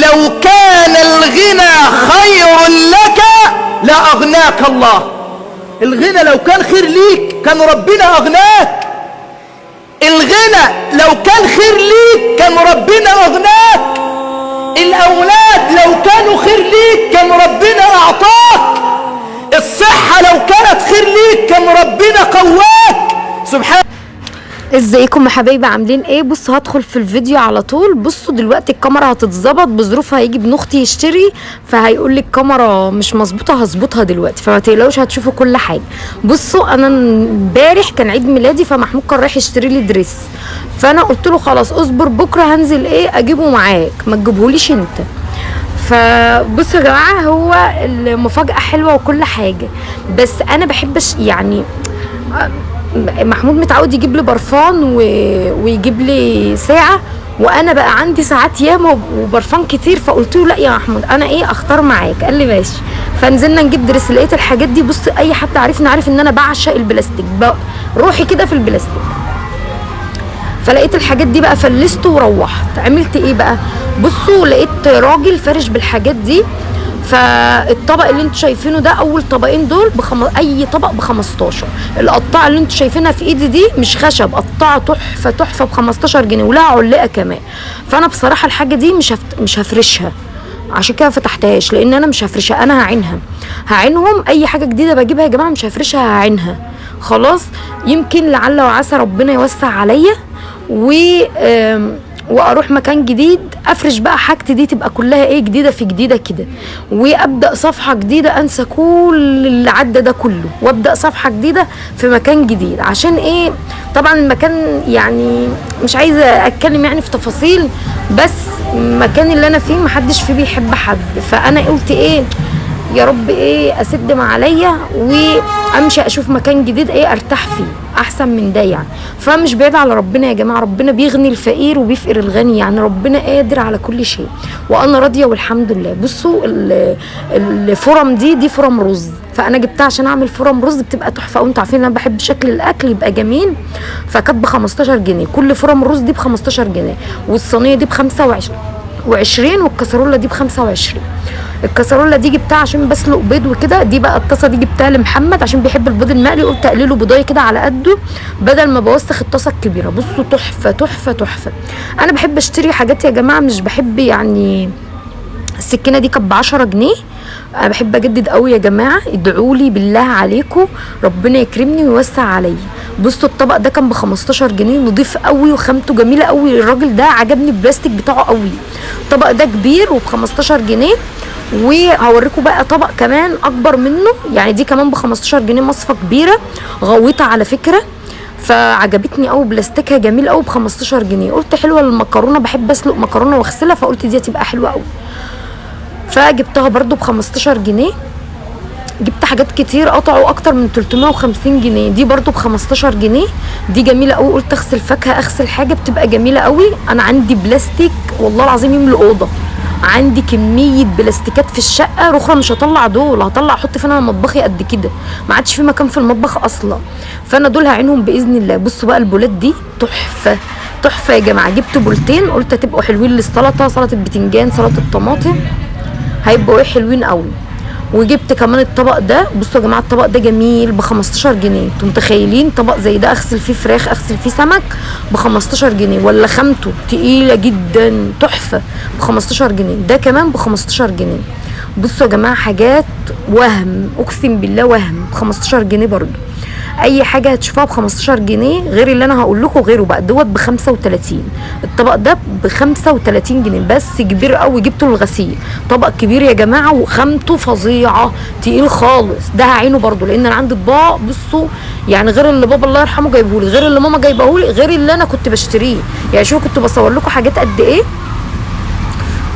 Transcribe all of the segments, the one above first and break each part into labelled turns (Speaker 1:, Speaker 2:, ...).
Speaker 1: لو كان الغنى خير لك لأغناك الله. الغنى لو كان خير ليك كان ربنا أغناك. الغنى لو كان خير ليك كان ربنا أغناك. الأولاد لو كانوا خير ليك كان ربنا أعطاك. الصحة لو كانت خير ليك كان ربنا قواك. سبحان.
Speaker 2: ازيكم يا حبايبي، عاملين ايه؟ بصوا هدخل في الفيديو على طول. بصوا دلوقتي الكاميرا هتتظبط بظروفها، هيجي ابن اختي يشتري فهيقول لي الكاميرا مش مظبوطة، هظبطها دلوقتي فما تقلقوش هتشوفوا كل حاجة. بصوا انا امبارح كان عيد ميلادي، فمحمود كان رايح يشتري لي dress، فانا قلت له خلاص اصبر بكره هنزل ايه اجيبه معاك، ما تجيبهوليش انت. فبصوا يا جماعة، هو المفاجاة حلوة وكل حاجة، بس انا بحبش يعني محمود متعود يجيب لي برفان ويجيب لي ساعة، وانا بقى عندي ساعات ياما وبرفان كتير، فقلت له لا يا محمود انا ايه اختار معاك، قال لي ماشي. فنزلنا نجيب dress، لقيت الحاجات دي. بص اي حد عارفني عارف ان انا بعشق البلاستيك، روحي كده في البلاستيك. فلقيت الحاجات دي بقى فلست وروحت. عملت ايه بقى؟ بصوا لقيت راجل فارش بالحاجات دي. فالطبق اللي انتوا شايفينه ده اول طبقين دول اي طبق ب15. القطاعه اللي انتوا شايفينها في ايدي دي مش خشب، قطاعه تحفة تحفة ب15 جنيه ولها علقه كمان. فانا بصراحة الحاجة دي مش هفرشها، عشان كده فتحتهاش، لان انا مش هفرشها، انا هعينها، هعينهم. اي حاجة جديدة بجيبها يا جماعة مش هفرشها، هعينها خلاص. يمكن لعل وعسى ربنا يوسع عليا واروح مكان جديد افرش بقى حاجتي دي، تبقى كلها ايه جديدة في جديدة كده، وابدا صفحة جديدة، انسى كل اللي عدى ده كله وابدا صفحة جديدة في مكان جديد. عشان ايه؟ طبعا المكان يعني مش عايزه اتكلم يعني في تفاصيل، بس المكان اللي انا فيه محدش فيه بيحب حد. فانا قلت ايه يا رب ايه اسد ما عليا وامشي اشوف مكان جديد ايه ارتاح فيه احسن من ده يعني. فمش بعيد على ربنا يا جماعة، ربنا بيغني الفقير وبيفقر الغني، يعني ربنا قادر على كل شيء، وانا راضية والحمد لله. بصوا الفرم دي فرم رز، فانا جبتها عشان اعمل فرم رز بتبقى تحفة، وانتوا عارفين انا بحب شكل الاكل يبقى جميل. فكانت ب15 جنيه، كل فرم رز دي ب15 جنيه، والصينيه دي ب25، والكسرولة دي ب25. الكسرولة دي جبتها عشان بسلق بيض وكده. دي بقى الطاسه دي جبتها لمحمد عشان بيحب البيض المقلي، قلت اقلله بيضايه كده على قده بدل ما بوسخ الطاسه الكبيرة. بصوا تحفة تحفة تحفة. انا بحب اشتري حاجات يا جماعة، مش بحب يعني. السكينة دي كانت ب10 جنيه. انا بحب اجدد قوي يا جماعة، ادعوا لي بالله عليكم ربنا يكرمني ويوسع عليا. بصوا الطبق ده كان ب15 جنيه، نضيف قوي وخامته جميلة قوي، الراجل ده عجبني البلاستيك بتاعه قوي. الطبق ده كبير وب15 جنيه، وهوريكم بقى طبق كمان اكبر منه، يعني دي كمان ب15 جنيه، مصفى كبيرة غويطه على فكرة، فعجبتني قوي، بلاستيكها جميل قوي ب15 جنيه. قلت حلوة للمكرونه، بحب اسلق مكرونه واغسلها، فقلت دي هتبقى حلوة قوي، فجبتها برضو ب15 جنيه. جبت حاجات كتير قطعوا اكتر من 350 جنيه، دي برضو ب15 جنيه، دي جميلة قوي. قلت اغسل فاكهة اغسل حاجة بتبقى جميلة قوي. انا عندي بلاستيك والله العظيم يملي اوضة، عندي كمية بلاستيكات في الشقة رخره، مش هطلع دول، هطلع احط فين انا مطبخي قد كده، ما عادش في مكان في المطبخ اصلا، فانا دول هعينهم باذن الله. بصوا بقى البولات دي تحفة تحفة يا جماعة. جبت بولتين قلت هتبقوا حلوين للسلطة، سلطة بتنجان سلطة طماطم، هيبقوا ايه حلوين قوي. وجبت كمان الطبق ده، بصوا يا جماعة الطبق ده جميل ب15 جنيه. انتوا متخيلين طبق زي ده اغسل فيه فراخ اغسل فيه سمك ب15 جنيه، ولا خامته تقيلة جدا تحفة ب15 جنيه، ده كمان ب15 جنيه. بصوا يا جماعة حاجات وهم، اقسم بالله وهم، ب15 جنيه برضو. اي حاجة هتشوفوها ب15 جنيه غير اللي انا هقول لكم غيره بقى. دوت ب35، الطبق ده ب35 جنيه بس، كبير قوي، جبته للغسيل، طبق كبير يا جماعة وخامته فظيعة تقيل خالص. ده هعينه برضو لان انا عندي اطباق بصوا يعني غير اللي بابا الله يرحمه جايبهولي، غير اللي ماما جايبهولي، غير اللي انا كنت بشتريه. يعني شوفوا كنت بصور لكم حاجات قد ايه.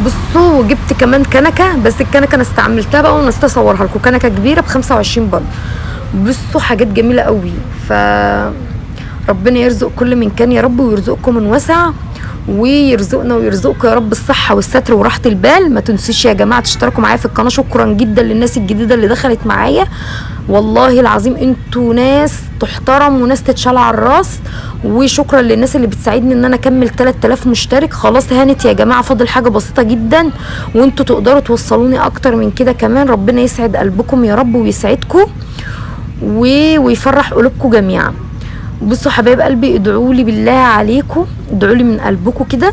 Speaker 2: بصوا وجبت كمان كنكه، بس الكنكه انا استعملتها بقى ونسيت اصورها لكم، كنكه كبيرة ب25 برضو. بصوا حاجات جميلة قوي. ف ربنا يرزق كل من كان يا رب، ويرزقكم من وسع، ويرزقنا ويرزقكم يا رب الصحة والستر وراحة البال. ما تنسوش يا جماعة تشتركوا معايا في القناة. شكرا جدا للناس الجديدة اللي دخلت معايا، والله العظيم انتوا ناس تحترم وناس تتشال على الراس. وشكرا للناس اللي بتساعدني ان انا اكمل 3000 مشترك. خلاص هانت يا جماعة، فاضل حاجة بسيطة جدا وانتوا تقدروا توصلوني اكتر من كده كمان. ربنا يسعد قلبكم يا رب ويسعدكم ويفرح قلوبكم جميعا. بصوا حبايب قلبي، ادعوا لي بالله عليكم، ادعوا لي من قلبكم كده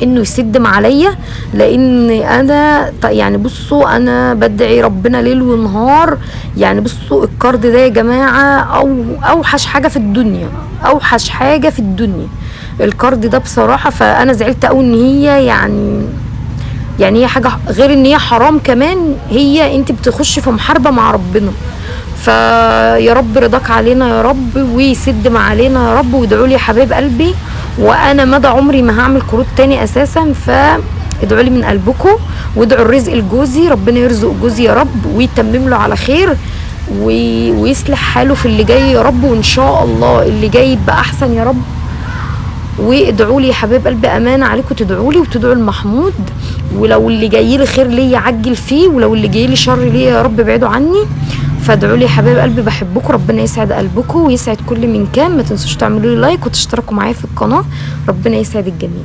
Speaker 2: انه يسد عليا، لان انا يعني بصوا انا بدعي ربنا ليل ونهار. يعني بصوا الكارد ده يا جماعة او اوحش حاجة في الدنيا، اوحش حاجة في الدنيا الكارد ده بصراحة. فانا زعلت قوي ان هي يعني هي حاجة غير ان هي حرام كمان، هي انت بتخش في محاربة مع ربنا. فيا رب رضاك علينا يا رب، ويسد ما علينا يا رب. وادعوا لي يا حبايب قلبي، وانا مدى عمري ما هعمل كروت تاني اساسا، فادعوا لي من قلبكم، وادعوا الرزق لجوزي، ربنا يرزق جوزي يا رب ويتمم له على خير ويصلح حاله في اللي جاي يا رب، وان شاء الله اللي جاي يبقى احسن يا رب. وادعوا لي يا حبايب قلبي، امانه عليكم تدعوا لي وتدعوا لمحمود، ولو اللي جاي لي خير ليا عجل فيه، ولو اللي جاي لي شر ليا يا رب ابعدوا عني. فادعوا لي يا حبايب قلبي، بحبكم، ربنا يسعد قلبكم ويسعد كل من كان. ما تنسوش تعملوا لي لايك وتشتركوا معايا في القناة، ربنا يسعد الجميع.